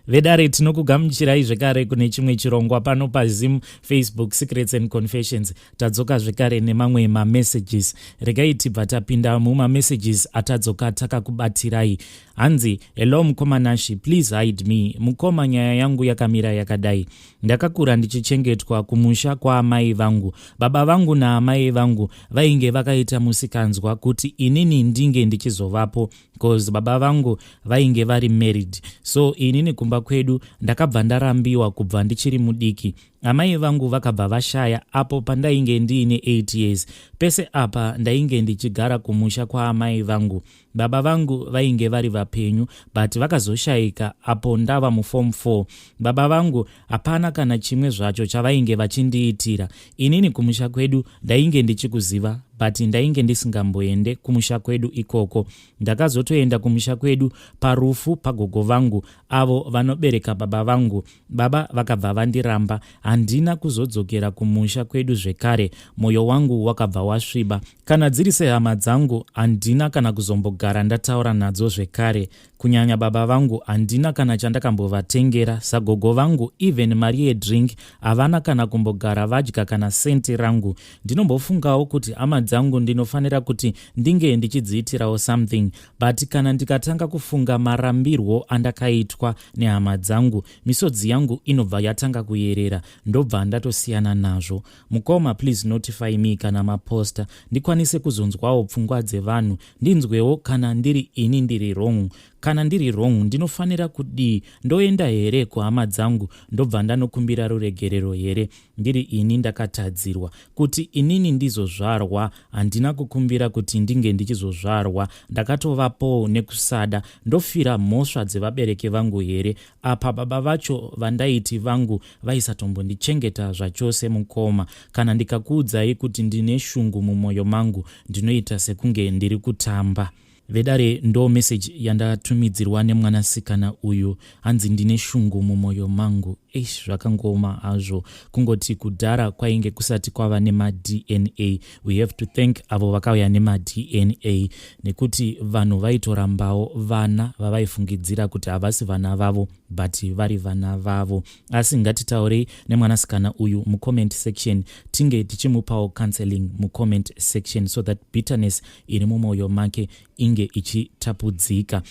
Vedare, tinokugamuchirai zvekare kune chimwe chirongwa pano paZim Facebook Secrets and Confessions. Tadzoka zvekare nemamwe mamessages. Regai tibva tapinda mumamessages atadzoka takakubatirai. Hanzi, "Hello mukoma Nashi, please hide me. Mukoma, nyaya yangu yakamira yakadai. Ndakakura ndichichengetwa kumusha kwaamai vangu. Baba vangu naamai vangu vainge vakaita musikanzwa kuti inini ndinge ndichizovapo, because baba vangu vainge vari married. So inini kumba kwedu ndakabva ndarambiwa kubva ndichiri mudiki. Amai vangu vakabva vashaya apo pandainge ndiine 8 years. Pese apa ndainge ndichigara kumusha kwaamai vangu. Baba vangu vainge vari vapenyu, but vakazoshayika apo ndava muform 4. Baba vangu hapana kana chimwe zvacho chavainge vachindiitira. Inini kumusha kwedu ndainge ndichikuziva, but ndainge ndisingamboende kumusha kwedu ikoko. Ndakazotoenda kumusha kwedu parufu pagogo vangu, avo vanobereka baba vangu. Baba vakabva vandiramba. Handina kuzodzokera kumusha kwedu zvekare. Mwoyo wangu wakabva wasviba. Kana dziri sehama dzangu, handina kana kuzombogara ndataura nadzo zvekare. Kunyanya baba vangu, handina kana chandakambovatengera. Sagogo vangu, even mari yedrink havana kana kumbogara vadya kana senti rangu. Ndinombofungawo kuti hama dzangu ndinofanira kuti ndinge ndichidziitirawo something, but kana ndikatanga kufunga marambirwo andakaitwa nehama dzangu, misodzi yangu inobva yatanga kuyerera, ndobva ndatosiyana nazvo. Mukoma, please notify me kana maposta, ndikwanise kuzonzwawo pfungwa dzevanhu, ndinzwewo kana ndiri ini ndiri wrong. Kana ndiri wrong, ndinofanira kudii? Ndoenda here kuhama dzangu, ndobva ndanokumbira ruregerero here? Ndiri ini ndakatadzirwa kuti inini ndizozvarwa. Handina kukumbira kuti ndinge ndichizozvarwa, ndakatovapowo nekusada. Ndofira mhosva dzevabereki vangu here? Apa baba vacho vandaiti vangu vaisatombondichengeta zvachose. Mukoma, kana ndikakuudzai kuti ndine shungu mumwoyo mangu, ndinoita sekunge ndiri kutamba." Vedare, ndo meseji yandatumidzirwa nemwanasikana uyu. Hanzi, "Ndine shungu mumwoyo mangu." Eish, zvakangoma hazvo. Kungoti kudhara kwainge kusati kwava nemaDNA. We have to thank avo vakauya nemaDNA, nekuti vanhu vaitorambawo vana vavaifungidzira kuti havasi vana vavo, but vari vana vavo. Asi ngatitaurei nemwanasikana uyu mucomment section, tinge tichimupawo counseling mucomment section, so that bitterness iri mumwoyo make inge ichitapudzika.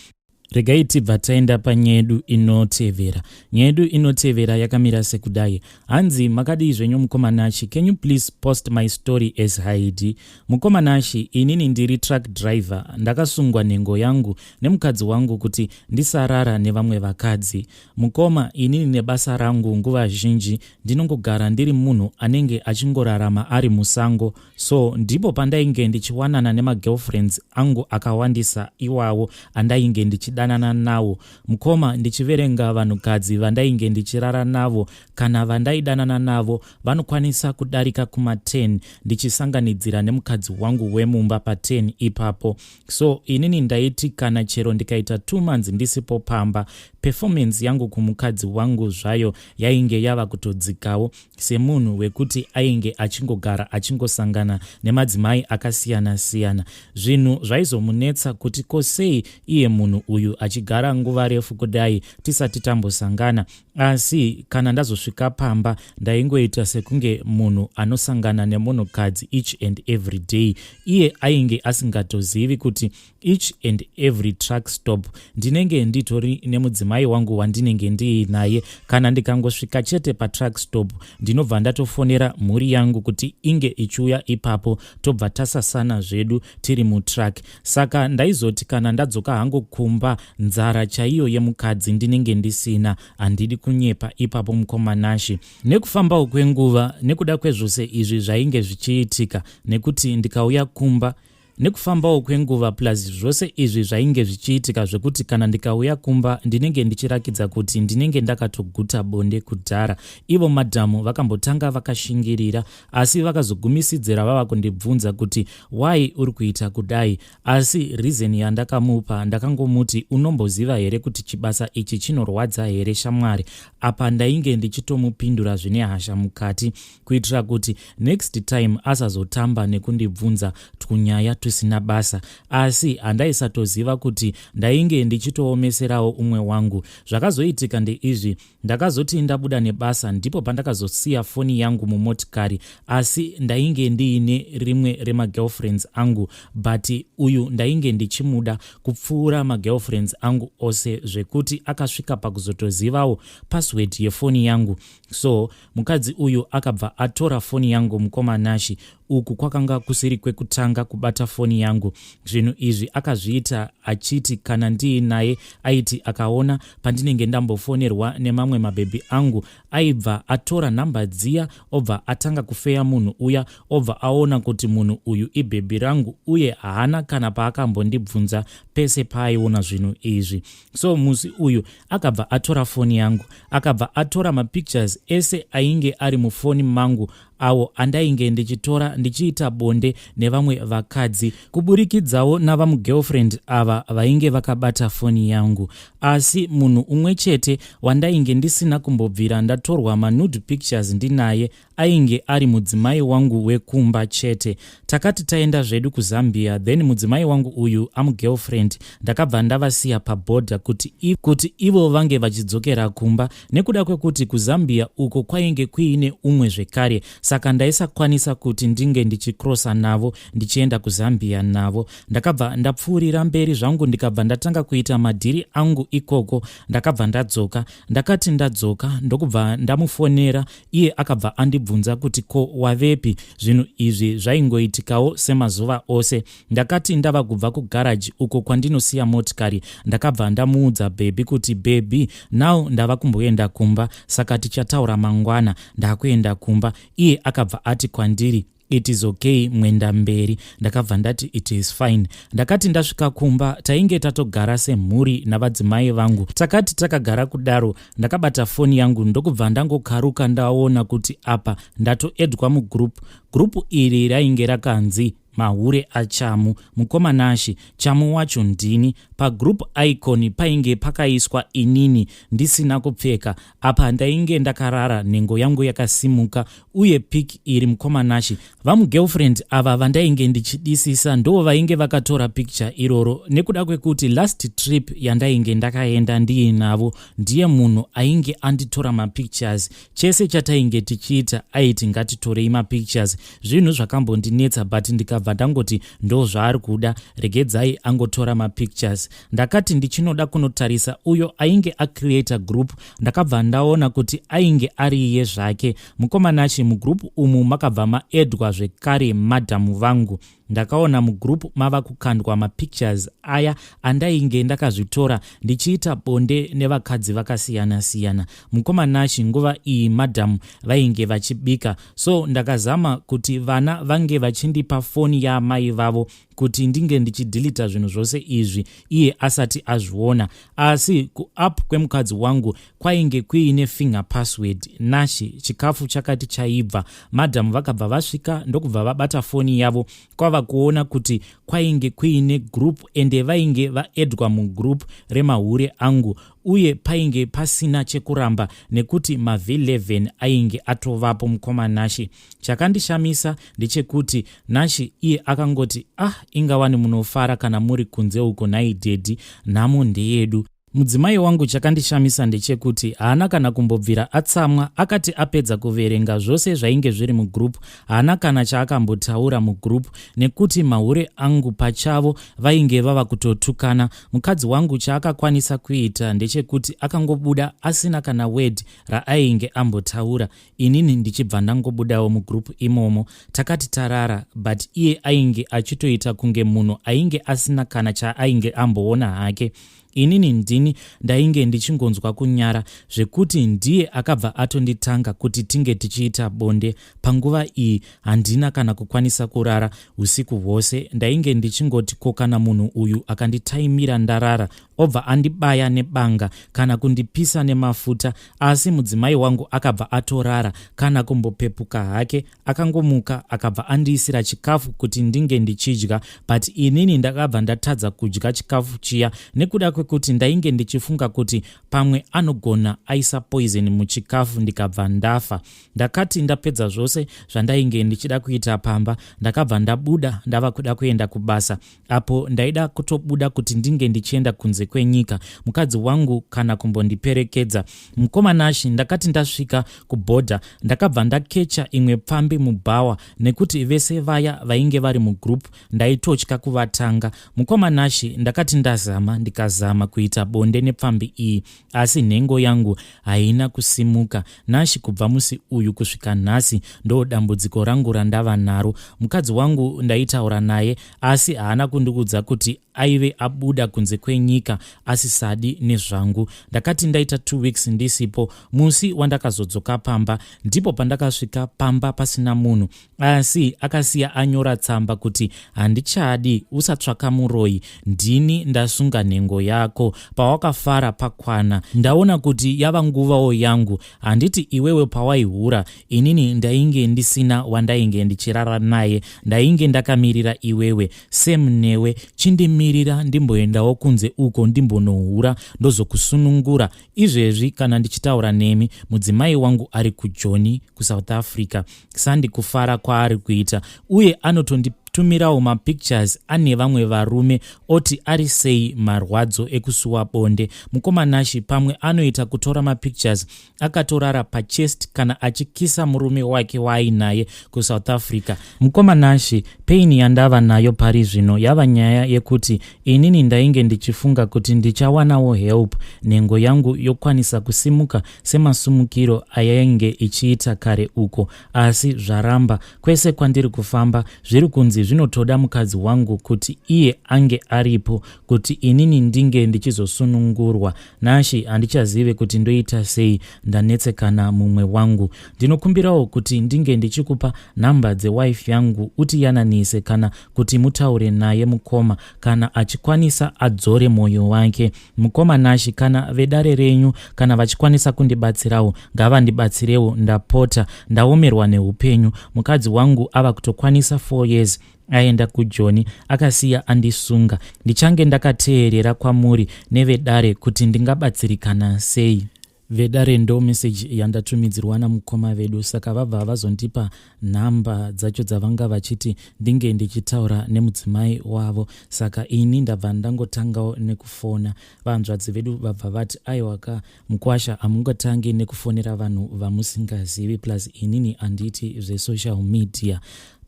Regai tibva taenda panyaya yedu inotevera. Nyaya yedu inotevera yakamira sekudai. Hanzi, "Makadii zvenyu mukoma Nashi? Can you please post my story as hide? Mukoma Nashi, inini ndiri truck driver. Ndakasungwa nhengo yangu nemukadzi wangu kuti ndisarara nevamwe vakadzi. Mukoma, inini nebasa rangu nguva zhinji ndinongogara ndiri munhu anenge achingorarama ari musango. So ndipo pandainge ndichiwanana nemagirlfriends angu akawandisa iwawo andainge ndichidanana nawo. Mukoma, ndichiverenga vanhukadzi vandainge ndichirara navo kana vandaidanana navo, vanokwanisa kudarika kuma10, ndichisanganidzira nemukadzi wangu wemumba pa10 ipapo. So inini ndaiti kana chero ndikaita 2 months ndisipo pamba, performance yangu kumukadzi wangu zvayo yainge yava kutodzikawo, semunhu wekuti ainge achingogara achingosangana nemadzimai akasiyana-siyana. Zvinhu zvaizomunetsa kuti kosei iye munhu uyu achigara nguva refu kudai tisati tambosangana. Asi kana ndazosvika pamba, ndaingoita sekunge munhu anosangana nemunhukadzi each and every day. Iye ainge asingatozivi kuti each and every truck stop ndinenge nditori nemudzimai wangu wandinenge ndiinaye. Kana ndikangosvika chete patruck stop, ndinobva ndatofonera mhuri yangu kuti inge ichiuya ipapo, tobva tasasana zvedu tiri mutruck. Saka ndaizoti kana ndadzoka hangu kumba, nzara chaiyo yemukadzi ndinenge ndisina. Handidi kunyepa ipapo, mukoma Nashi. Nekufambawo kwenguva, nekuda kwezvose izvi zvainge zvichiitika, nekuti ndikauya kumba, nekufambawo kwenguva plus zvose izvi zvainge zvichiitika zvekuti kana ndikauya kumba ndinenge ndichirakidza kuti ndinenge ndakatoguta bonde kudhara. Ivo madhamu vakambotanga vakashingirira, asi vakazogumisidzira vava kundibvunza kuti why uri kuita kudai. Asi reason yandakamupa, ndakangomuti, 'Unomboziva here kuti chibasa ichi chinorwadza here, shamwari?' Apa ndainge ndichitomupindura zvine hasha mukati, kuitira kuti next time asazotamba nekundibvunza twunyaya. tusina basa. Asi handaisatoziva kuti ndainge ndichitoomeserawo umwe wangu. Zvakazoitika ndeizvi, ndakazoti ndabuda nebasa ndipo pandakazosiya foni yangu mumotikari, asi ndainge ndiine rimwe remagirlfriends angu, but uyu ndainge ndichimuda kupfuura magirlfriends angu ose, zvekuti akasvika pakuzotozivawo password yefoni yangu. So mukadzi uyu akabva atora foni yangu. Mukoma Nashi, uku kwakanga kusiri kwekutanga kubata foni yangu. Zvinhu izvi akazviita achiti kana ndiinaye, aiti akaona pandinenge ndambofonerwa nemamwe mabhebhi angu, aibva atora nhamba dziya, obva atanga kufeya munhu uya, obva aona kuti munhu uyu ibhebhi rangu, uye haana kana paakambondibvunza pese paaiona zvinhu izvi. So musi uyu akabva atora foni yangu, akabva atora mapictures ese ainge ari mufoni mangu, awo andainge ndichitora ndichiita bonde nevamwe vakadzi, kuburikidzawo navamugirlfriend ava vainge vakabata foni yangu. Asi munhu umwe chete wandainge ndisina kumbobvira ndatorwa manude pictures ndinaye ainge ari mudzimai wangu wekumba chete. Takati taenda zvedu kuZambia, then mudzimai wangu uyu amugirlfriend ndakabva ndavasiya pabhodha kuti ivo vange vachidzokera kumba, nekuda kwekuti kuZambia uko kwainge kuine umwe zvekare, saka ndaisakwanisa kuti ndinge ndichikrosa navo ndichienda kuZambia navo. Ndakabva ndapfuurira mberi zvangu, ndikabva ndatanga kuita madhiri angu ikoko. Ndakabva ndadzoka. Ndakati ndadzoka, ndokubva ndamufonera. Iye akabva andibvunza kuti, "Ko wavepi?" Zvinhu izvi zvaingoitikawo semazuva ose. Ndakati ndava kubva kugaraji uko kwandinosiya motikari, ndakabva ndamuudza bhebhi kuti, "Bhebhi, now ndava kumboenda kumba, saka tichataura mangwana, ndakuenda kumba." Iye akabva ati kwandiri, "It is okay, mwenda mberi." Ndakabva ndati, "It is fine." Ndakati ndasvika kumba, tainge tatogara semhuri navadzimai vangu. Takati takagara kudaro, ndakabata foni yangu, ndokubva ndangokaruka ndaona kuti apa ndatoedwa mugroup. Group iri rainge rakanzi "Mahure aChamu". Mukoma Nashi, Chamu wacho ndini. Pagroup icon painge pakaiswa inini ndisina kupfeka. Apa ndainge ndakarara, nhengo yangu yakasimuka, uye pic iri, mukoma Nashi, vamugirlfriend ava vandainge ndichidisisa ndo vainge vakatora picture iroro, nekuda kwekuti last trip yandainge ndakaenda ndiinavo, ndiye munhu ainge anditora mapictures. Chese chatainge tichiita aiti, "Ngatitorei mapictures." Zvinhu zvakambondinetsa, but ndikabva ndangoti, "Ndo zvaari kuda, regedzai angotora mapictures." Ndakati ndichinoda kunotarisa uyo ainge acreata group, ndakabva ndaona kuti ainge ariye zvake. Mukoma Nashi, mugroup umu makabva maedwa zvekare madhamu vangu. Ndakaona mugroup mava kukandwa mapictures aya andainge ndakazvitora ndichiita bonde nevakadzi vakasiyana-siyana. Mukoma Nashi, nguva iyi madhamu vainge vachibika, so ndakazama kuti vana vange vachindipa foni yaamai vavo kuti ndinge ndichidhilita zvinhu zvose izvi iye asati azviona. Asi kuapp kwemukadzi wangu kwainge kuine finger password. Nashi, chikafu chakati chaibva, madhamu vakabva vasvika, ndokubva vabata foni yavo, kwava kuona kuti kwainge kuine group, ende vainge vaedwa mugroup remahure angu, uye painge pasina chekuramba nekuti mav11 ainge atovapo. Mukoma Nashi, chakandishamisa ndechekuti Nashi iye akangoti, "Ah, ingawani munofara kana muri kunze uko nhai daddy, nhamo ndeyedu." Mudzimai wangu, chakandishamisa ndechekuti haana kana kumbobvira atsamwa. Akati apedza kuverenga zvose zvainge zviri mugroup, haana kana chaakambotaura mugroup, nekuti mahure angu pachavo vainge vava kutotukana. Mukadzi wangu chaakakwanisa kuita ndechekuti akangobuda asina kana word raainge ambotaura, inini ndichibva ndangobudawo mugroup imomo. Takati tarara, but iye ainge achitoita kunge munhu ainge asina kana chaainge amboona hake. Inini ndini ndainge ndichingonzwa kunyara zvekuti ndiye akabva atonditanga kuti tinge tichiita bonde. Panguva iyi handina kana kukwanisa kurara usiku hwose. Ndainge ndichingoti, "Ko kana munhu uyu akanditaimira ndarara, Obva andibaya nebanga kana kundipisa nemafuta, asi mudzimai wangu akabva atorara kana kumbopepuka hake. Akangomuka akabva andiisira chikafu kuti ndinge ndichidya, but inini ndakabva ndatadza kudya chikafu chiya nekuda kwekuti ndainge ndichifunga kuti pamwe anogona aisa poison muchikafu ndikabva ndafa. Ndakati ndapedza zvose zvandainge ndichida kuita pamba, ndakabva ndabuda ndava kuda kuenda kubasa. Apo ndaida kutobuda kuti ndinge ndichienda kunze kwenyika, mukadzi wangu kana kumbondiperekedza. Mukoma Nashi, ndakati ndasvika kubhodha, ndakabva ndakecha imwe pfambi mubhawa nekuti vese vaya vainge vari mugroup ndaitotya kuvatanga. Mukoma Nashi, ndakati ndazama ndikazama kuita bonde nepfambi iyi, asi nhengo yangu haina kusimuka. Nashi, kubva musi uyu kusvika nhasi ndo dambudziko rangu randava naro. Mukadzi wangu ndaitaura naye, asi haana kundiudza kuti aive abuda kunze kwenyika asisadi nezvangu. Ndakati ndaita 2 weeks ndisipo. Musi wandakazodzoka pamba ndipo pandakasvika pamba pasina munhu, asi akasiya anyora tsamba kuti, "Handichadi, usatsvaka muroyi, ndini ndasunga nhengo yako. Pawakafara pakwana, ndaona kuti yava nguvawo yangu. Handiti iwewe pawaihura inini ndainge ndisina wandainge ndichirara naye, ndainge ndakamirira iwewe? Same newe, chindimirira ndimboendawo kunze uko ndimbonohura, ndozokusunungura. Izvezvi kana ndichitaura nemi, mudzimai wangu ari kuJoni kuSouth Africa. Sandi kufara kwaari kuita, uye anotonditumirawo mapictures ane vamwe varume, oti ari sei marwadzo ekusuwa bonde." Mukoma Nashi, pamwe anoita kutora mapictures akatorara pachest kana achikisa murume wake waainaye kuSouth Africa. Mukoma Nashi, pain yandava nayo pari zvino yava nyaya yekuti inini ndainge ndichifunga kuti ndichawanawo help, nhengo yangu yokwanisa kusimuka semasumukiro ayainge ichiita kare uko, asi zvaramba. Kwese kwandiri kufamba zviri kunzi zvinotoda mukadzi wangu kuti iye ange aripo kuti inini ndinge ndichizosunungurwa. Nashi, handichazive kuti ndoita sei, ndanetsekana. Mumwe wangu, ndinokumbirawo kuti ndinge ndichikupa nhamba dzewife yangu, utiyananise kana kuti mutaure naye mukoma. Kana achikwanisa adzore mwoyo wake. Mukoma Nashi, kana vedare renyu kana vachikwanisa kundibatsirawo, ngavandibatsirewo, ndapota, ndaomerwa neupenyu. Mukadzi wangu ava kutokwanisa 4 years aenda kuJoni, akasiya andisunga. Ndichange ndakateerera kwamuri nevedare kuti ndingabatsirikana sei. Vedare, ndo meseji yandatumidzirwa namukoma vedu. Saka vabva vazondipa nhamba dzacho dzavanga vachiti ndinge ndichitaura nemudzimai wavo. Saka ini ndabva ndangotangawo nekufona. Vanzvadzi vedu vabva vati, "Aiwaka mukwasha, hamungatangi nekufonera vanhu vamusingazivi, plus inini handiti zvesocial media."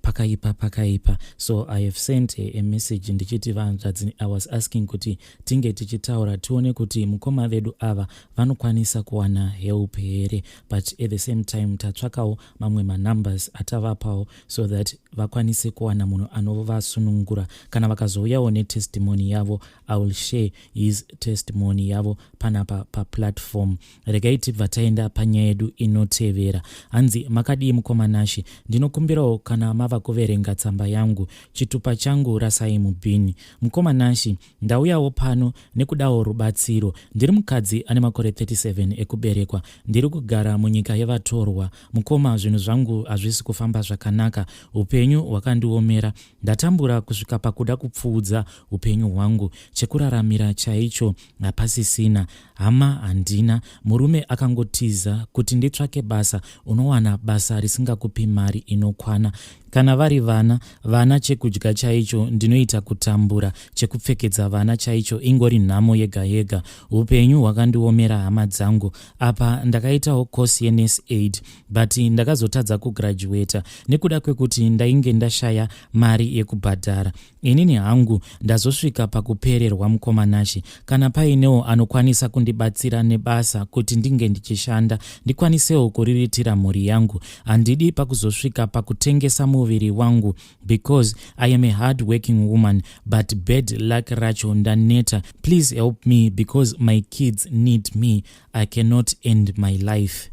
Pakaipa, pakaipa. So I have sent a message ndichiti, vanzvadzi, I was asking kuti tinge tichitaura tione kuti mukoma vedu ava vanokwanisa kuwana help here, but at the same time tatsvakawo mamwe manumbers atavapawo so that vakwanise kuwana munhu anovasunungura. Kana vakazouyawo netestimony yavo, I will share his testimony yavo panapa paplatform. Regai tibva taenda panyaya yedu inotevera. Hanzi, "Makadii mukoma Nashi? Ndinokumbirawo kana mava kuverenga tsamba yangu, chitupa changu rasai mubhini. Mukoma Nashi, ndauyawo pano nekudawo rubatsiro. Ndiri mukadzi ane makore 37 ekuberekwa, ndiri kugara munyika yevatorwa. Mukoma, zvinhu zvangu hazvisi kufamba zvakanaka, upenyu hwakandiomera, ndatambura kusvika pakuda kupfuudza upenyu hwangu. Chekuraramira chaicho hapasisina, hama handina, murume akangotiza. Kuti nditsvake basa, unowana basa risingakupi mari inokwana. Kana vari vana, vana chekudya chaicho ndinoita kutambura, chekupfekedza vana chaicho ingori nhamo yega yega. Upenyu hwakandiomera, hama dzangu. Apa ndakaitawo course yenurse aid, but ndakazotadza kugraduata nekuda kwekuti ndainge ndashaya mari yekubhadhara. Inini hangu ndazosvika pakupererwa. Mukoma Nashi, kana painewo anokwanisa kundibatsira nebasa kuti ndinge ndichishanda, ndikwanisewo kuriritira mhuri yangu. Handidi pakuzosvika pakutengesa muviri wangu because I am a hard working woman, but bad luck racho ndaneta. Please help me because my kids need me. I cannot end my life."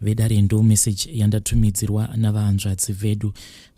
Vedare, ndo message yandatumidzirwa navahanzvadzi vedu.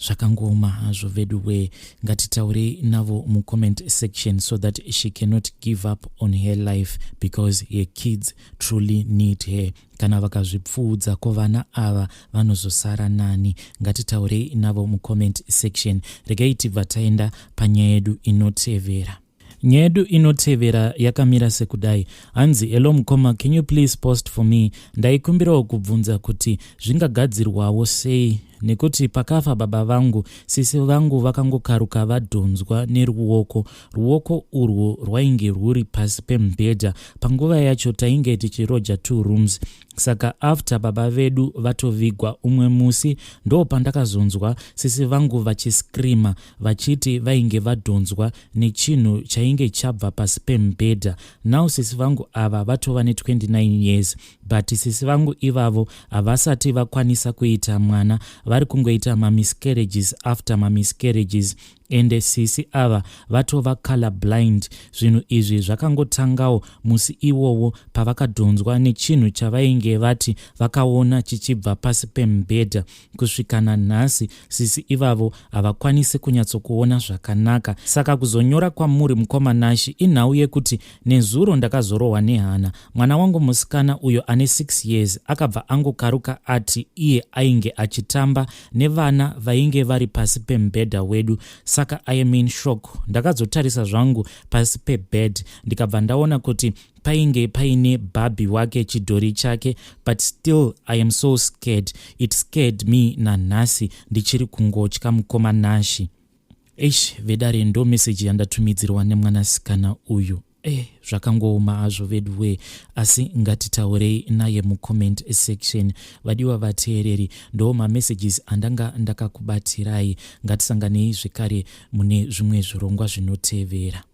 Zvakangooma hazvo vedu we. Ngatitaurei navo mucomment section so that she cannot give up on her life, because her kids truly need her. Kana vakazvipfuudza, ko vana ava vanozosara nani? Ngatitaurei navo mucomment section. Regai tibva taenda panyaya yedu inotevera. Nyaya yedu inotevera yakamira sekudai. Hanzi, "Hello mukoma, can you please post for me? Ndaikumbirawo kubvunza kuti zvingagadzirwawo sei, nekuti pakafa baba vangu, sisi vangu vakangokaruka vadhonzwa neruoko. Ruoko urwu rwainge rwuri pasi pemubhedha. Panguva yacho tainge tichiroja two rooms. Saka after baba vedu vatovigwa, umwe musi ndo pandakazonzwa sisi vangu vachiscreama vachiti vainge vadhonzwa nechinhu chainge chabva pasi pemubhedha. Now sisi vangu ava vatova ne29 years, but sisi vangu ivavo havasati vakwanisa kuita mwana. Vari kungoita mamiscarriages after mamiscarriages, ende sisi ava vatova color blind. Zvinhu izvi zvakangotangawo musi iwowo pavakadhonzwa nechinhu chavainge vati vakaona chichibva pasi pemubhedha. Kusvika nanhasi sisi ivavo havakwanisi kunyatsokuona zvakanaka. Saka kuzonyora kwamuri, mukoma Nashi, inhau yekuti nezuro ndakazorohwa nehana. Mwana wangu musikana uyo ane 6 years akabva angokaruka ati iye ainge achitamba nevana vainge vari pasi pemubhedha wedu. Saka I am in shock. Ndakazotarisa zvangu pasi pebed, ndikabva ndaona kuti painge paine Barbie wake, chidhori chake, but still I am so scared. It scared me. Nanhasi ndichiri kungotya, mukoma Nashi." Eish, vedare, ndo meseji yandatumidzirwa nemwanasikana uyu. Zvakangooma hazvo veduwe, asi ngatitaurei naye mucomment section. Vadiwa vateereri, ndo mamessages andanga ndakakubatirai. Ngatisanganei zvekare mune zvimwe zvirongwa zvinotevera.